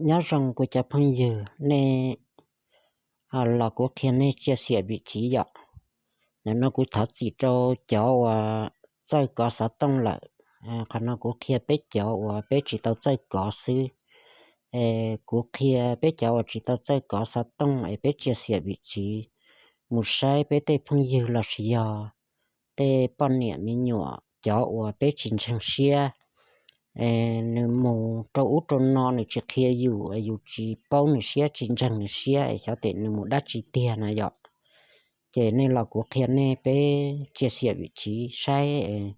Nyob zoo kuv cov phooj ywg, nej los kuv qhia nej chia sẻ vị trí yom. Ntawm no kuv thov txim rau cov uas txawj kov xov tooj lawm. Qhov no kuv qhia peb cov uas peb tsis tau txawj kov xwb. Kuv qhia peb cov uas tsis tau txawj kov xov tooj es peb chia sẻ vị trí mus saib peb tej phooj ywg lossis yog tej poj niam me nyuam cov uas peb tsis ntseeg siab. Nws mus rau ub rau no nws tsis qhia yus, yus tsis paub nws siab tsis ntseeg nws siab es xyov tias nws mus dab tsi tiag na yom. Ces nej los kuv qhia nej peb chia sẻ vị trí saib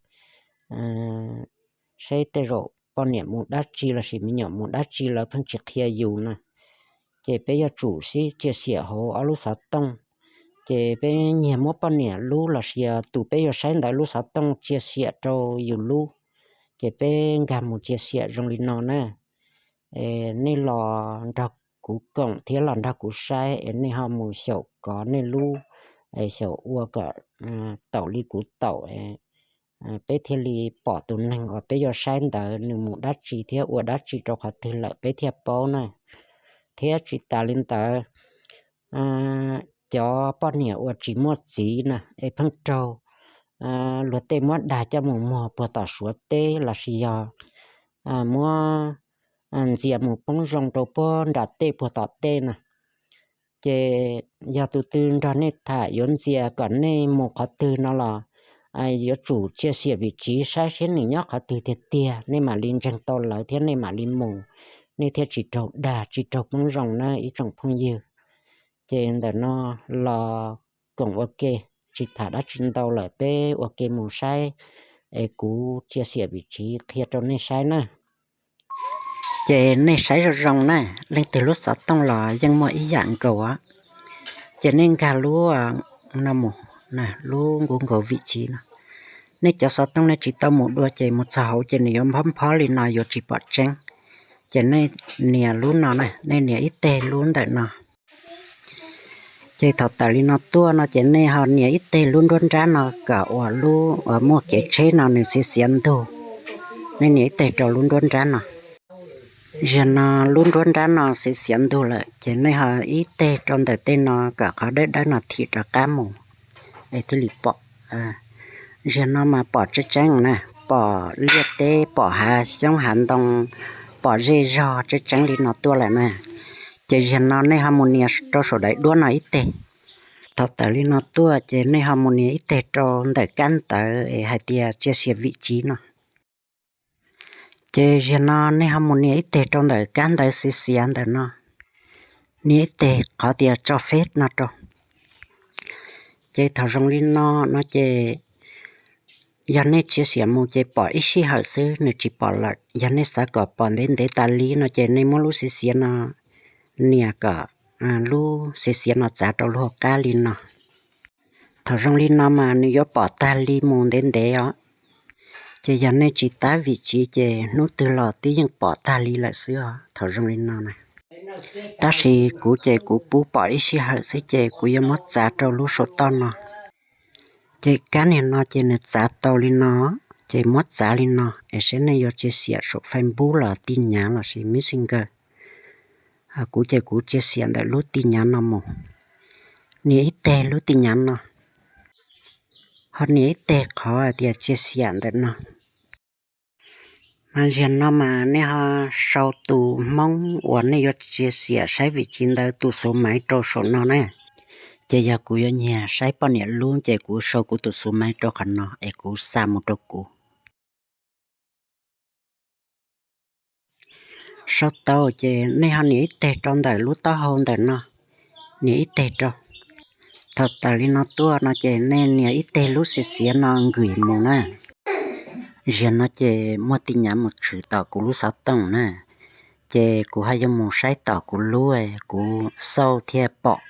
saib tej zaum poj niam mus dab tsi lossis me nyuam mus dab tsi lawv pheej tsis qhia yus na. Ces peb yuav tsum sib chia sẻ hauv ob lub xov tooj. Ces peb nyiag muab poj niam lub lossis tus peb yuav saib ntawd lub xov tooj chia sẻ rau yus lub. Ces peb nkag mus chia sẻ zoo li no na. Nej los nrog kuv koom thiab los nrog kuv saib es nej ho mus xyaum kov nej lub, xyaum ua kom taum li kuv taum, peb thiaj li pom tus neeg uas peb yuav saib ntawd nws mus dab tsi thiab ua dab tsi rau qhov twg lawm peb thiaj paub na. Thiab tsis tas li ntawd, cov poj niam uas tsis muaj txiv na es pheej raug luag tej muab dag coj mus muag puag tom Suav teb lossis yog muab ntxias mus poob zoo rau puag nram tej puag tom tej na. Ces yog tus twg nrog nej tham yuav ntxias kom nej mus qhov twg no los yuav tsum chia sẻ vị trí saib seb nws nyob qhov twg tiag tiag nej mam li ntseeg tau lawv thiab nej mam li mus, nej thiaj tsis raug dag tsis raug poob zoo na ib tsoom phooj ywg. Ces ntawm no los koom ua ke, tsis tham dab tsi ntau lawm peb ua ke mus saib es kuv chia sẻ vị trí qhia rau nej saib na. Ces nej saib zoo zoo na, leej twg lub xov tooj los yeej muaj ib yam nkaus. Ces nej nkag lub no mus, lub nkaus nkaus vị trí no. Nej cov xov tooj nej tsis tau mus dua ces mus txog hauv ces nws yuav nphob nphob li no yuav tsis pom tseeb. Ces nej nias lub no na, nej nias ib teg lub ntawm no. Ces thaum tawm li no tuaj no ces nej ho nias ib teg lub nruab nrab no kom uas lub uas muaj kev tsheb no nws xiav xiav ntug. Nej nias ib teg rau lub nruab nrab no. Zaum no lub nruab nrab no xiav xiav ntug lawm ces nej ho ib teg rau ntawm tej no kom qhov dawb dawb no thim rov qab mus es thiaj li pom. Zaum no mas pom tseeb tseeb na, pom liaj teb, pom hav xyoob hav ntoo, pom zej zog tseeb tseeb li no tuaj lawm na. Ces zaum no nej ho mus nias rau saum daim duab no ib teg. Thaum tawm li no tuaj ces nej ho mus nias ib teg rau ntawm kab ntawv es hais tias chia sẻ vị trí no. Ces zaum no nej ho mus nias ib teg rau ntawm kab ntawv xiav xiav ntawm no, nias ib teg qhov tias cho phép no rau. Ces thaum zoo li no no ces yog nej chia sẻ mus ces pom ib sij hawm xwb nws tsis pom lawm. Yog nej xav kom pom ntev ntev tas li no ces nej muab lub xiav xiav no nias kom lub xiav xiav no txav rau lub hauv qab li no. Thaum zoo li no mas nws yuav pom tag li mus ntev ntev os. Ces yog nej tsis tab vị trí ces hnub twg los twb yeej pom tag li lawm xwb os thaum zoo li no na. Tab sis kuv ces kuv pub pom ib sij hawm xwb ces kuv yuav muab txav rau lub saum toj no. Ces kab niag no ces nws txav tau li no, ces muab txav li no es seb nej yuav chia sẻ saum Facebook los Tin Nhắn lossis Messenger. Kuv ces kuv chia sẻ ntawm lub Tin Nhắn no mus. Nias ib teg lub Tin Nhắn no, ho nias ib teg qhov tias chia sẻ ntawm no. Mas zaum no mas nej ho sau tus Hmoob uas nej yuav chia sẻ saib vị trí ntawd tus số máy rau saum no na. Ces yog kuv yuav nyiag saib poj niam lub ces kuv sau kuv tus số máy rau qhov no es kuv xa mus rau kuv. Sau tau ces nej ho nias ib teg rau ntawm lub taub hau ntawm no, nias ib teg rau. Thaum tawm li no tuaj no ces nej nias ib teg lub xiav xiav no gửi mus na. Zaum no ces muaj tin nhắn mus tshwm tom kuv lub xov tooj na, ces kuv ho yuav mus saib tom kuv lub, kuv xauj thiaj pom.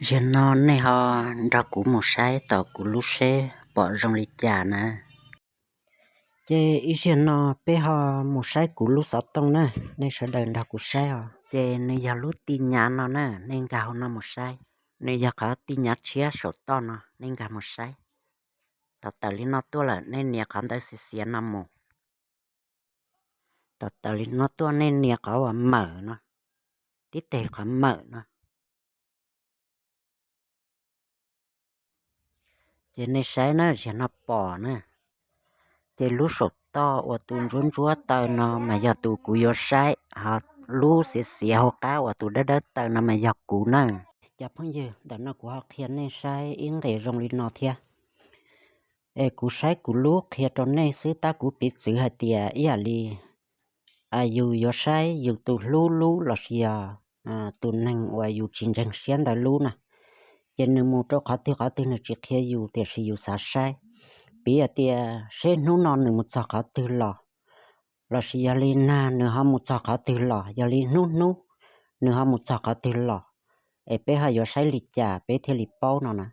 Zaum no nej ho nrog kuv mus saib tom kuv lub seb pom zoo li cas na. Ces ib zaug no peb ho mus saib kuv lub xov tooj na, nej sawv daws nrog kuv saib os. Ces nws yog lub tin nhắn no na, nej nkag hauv no mus saib. Nws yog qhov tin nhắn tshiab saum toj no, nej nkag mus saib. Thaum tawm li no tuaj lawm nej nias qhov ntawv xiav xiav no mus. Tau tawm li no tuaj nej nias qhov uas mawm no, tib teg qhov mawm no. Ces nej saib na, zaum no pom na, ces lub saum toj uas tus ntsuab ntsuab taw no mas yog tus kuv yuav saib, ho lub xiav xiav hauv qab uas tus dawb dawb taw no mas yog kuv na. Cov phooj ywg, ntawm no kuv ho qhia nej saib ib nqes zoo li no thiab. Es kuv saib kuv lub qhia rau nej xwb, tab kuv piv txwv hais tias ib yam li yus yuav saib yus tus hlub lub lossis yog tus neeg uas yus tsis ntseeg siab ntawd lub na, ces nws mus rau qhov twg qhov twg nws tsis qhia yus tiam sis yus xav saib. Piv hais tias seb hnub no nws mus txog qhov twg los, lossis yog li nag nws ho mus txog qhov twg los, yog li hnub hnub nws ho mus txog qhov twg los, es peb ho yuav saib li cas peb thiaj li paub no na.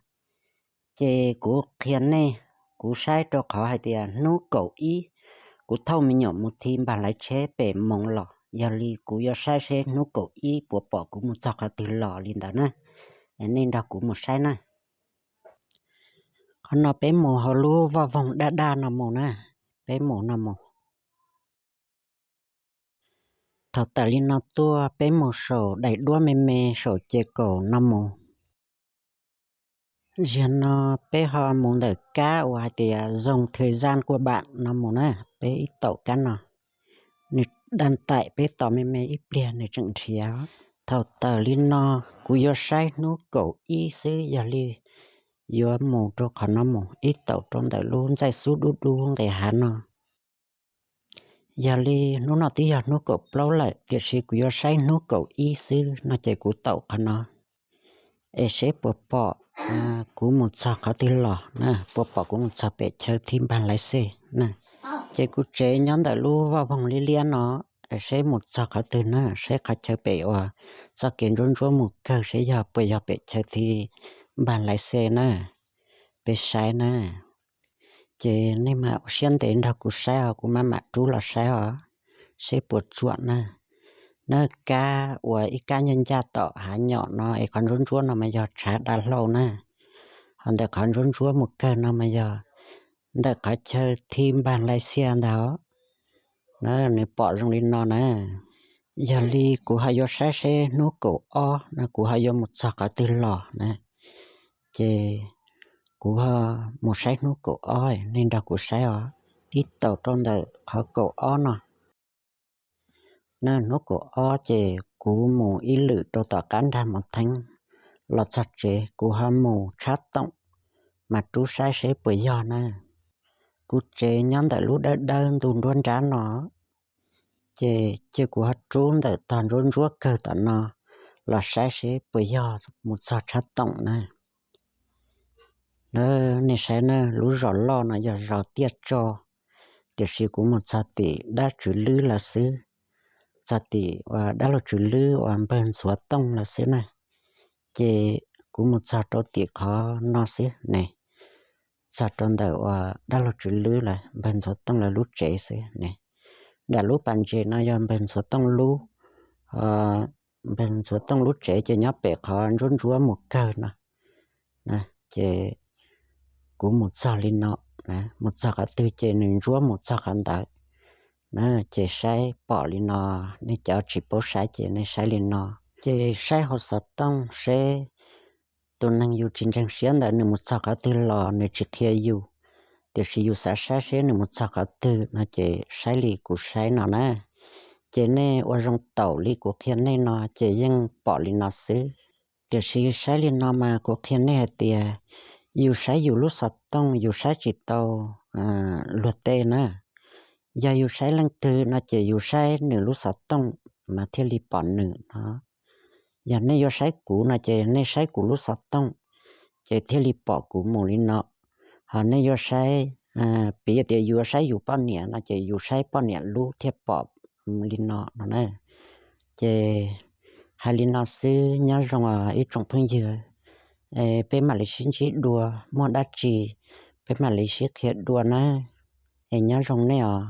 Ces kuv qhia nej, kuv saib rau qhov hais tias hnub kaum ib, kuv thauj me nyuam mus thi npag laiv tsheb pem moov los, yog li kuv yuav saib seb hnub kaum ib puas pom kuv mus txog qhov twg los li ntawd na. Nej nrog kuv mus saib na. Qhov no peb mus hauv lub vaj voog daj daj no mus na, peb mus no mus. Thaum tawm li no tuaj peb mus saum daim duab me me saum ces kaum no mus. Zaum no peb ho mus ntawm kab uas hais tias zog thwm zaj kuaj bam no mus na, peb ib taum kab no. Nws daj ntaim peb tos me me ib pliag nws tseem nrhiav. Thaum tawm li no kuv yuav saib hnub kaum ib xwb, yog li yuav mus rau qhov no mus ib taum rau ntawm lub ntxaij xub dub dub nqes hav no. Yog li hnub no twb yog hnub kaum plaub lawm tiam sis kuv yuav saib hnub kaum ib xwb no ces kuv taum qhov no, es seb puas pom kuv mus txog qhov twg los na, puas pom kuv mus txog pem chaw thi npag laiv xej na. Ces kuv tsev nyob ntawm lub vaj voog liab liab no, seb mus txog qhov twg na, seb qhov chaw pem uas txoj kev ntsuab ntsuab mus kawg seb yog puas yog pem chaw thi npag laiv xej na. Peb saib na. Ces nej mam ua siab ntev nrog kuv saib os, kuv mam mam rub los saib os, seb puas tsuam na. Na kab uas ib kab ncaj ncaj tom hav nyom no es qhov ntsuab ntsuab no mas yog tshav dav hlau na. Ho ntawm qhov ntsuab ntsuab mus kawg no mas yog ntawm qhov chaw thi npag laiv xej ntag. Na, nws pom zoo li no na. Yog li kuv ho yuav saib seb hnub kaum ob no kuv ho yuav mus txog qhov twg los na. Ces kuv ho mus saib hnub kaum ob, nej nrog kuv saib os. Tib taum rau ntawm qhov kaum ob no. Na, hnub kaum ob ces kuv mus ib lwm rau tom qab nrag mov theeb, los txog tsev kuv ho mus tshab toom mas rub saib seb puas yog na. Kuv tsev nyob ntawm lub dawb dawb ntu nruab nrab no, ces cia kuv ho rub ntawm tog ntsuab ntsuab kawg tom no los saib seb puas yog mus txog tshab toom na. Nej saib na, lub zos loj no yog zos Tiaj Tso, tiam sis kuv mus txog tim dab tswv lwb lawm xwb, txog tim uas dab laug tswv lwb uas npawg Ntxhuav Tooj lawm xwb na. Ces kuv mus txog rau tim qhov no xwb ne, txog rau ntawm uas dab laug tswv lwb lawv npawg Ntxhuav Tooj lawv lub tsev xwb ne. Nram lub pas ntses no yog npawg Ntxhuav Tooj lub, npawg Ntxhuav Tooj lub tsev ces nyob pem qhov ntsuab ntsuab mus kawg no. Ces kuv mus txog li no, mus txog qhov twg ces nws ntsuab mus txog qhov ntawd. Ces saib pom li no, nej cov tsis paub saib ces nej saib li no. Ces saib hauv xov tooj seb tus neeg yus tsis ntseeg siab ntawd nws mus txog qhov twg los nws tsis qhia yus, tiam sis yus xav saib seb nws mus txog qhov twg no ces saib li kuv saib no na. Ces nej ua zoo taum li kuv qhia nej no ces yeej pom li no xwb. Tiam sis saib li no mas kuv qhia nej hais tias yus saib yus lub xov tooj yus saib tsis tau luag tej na. Yog yus saib leej twg no ces yus saib nws lub xov tooj mas thiaj li pom nws no. Yog nej yuav saib kuv no ces nej saib kuv lub xov tooj ces thiaj li pom kuv mus li no. Ho nej yuav saib, piv tias yus yuav saib yus poj niam no ces yus saib poj niam lub thiaj pom li no no na. Ces hais li no xwb, nyob zoo ib tsoom phooj ywg, peb mam li sib ntsib dua, muaj dab tsi peb mam li sib qhia dua na. Es nyob zoo nej os.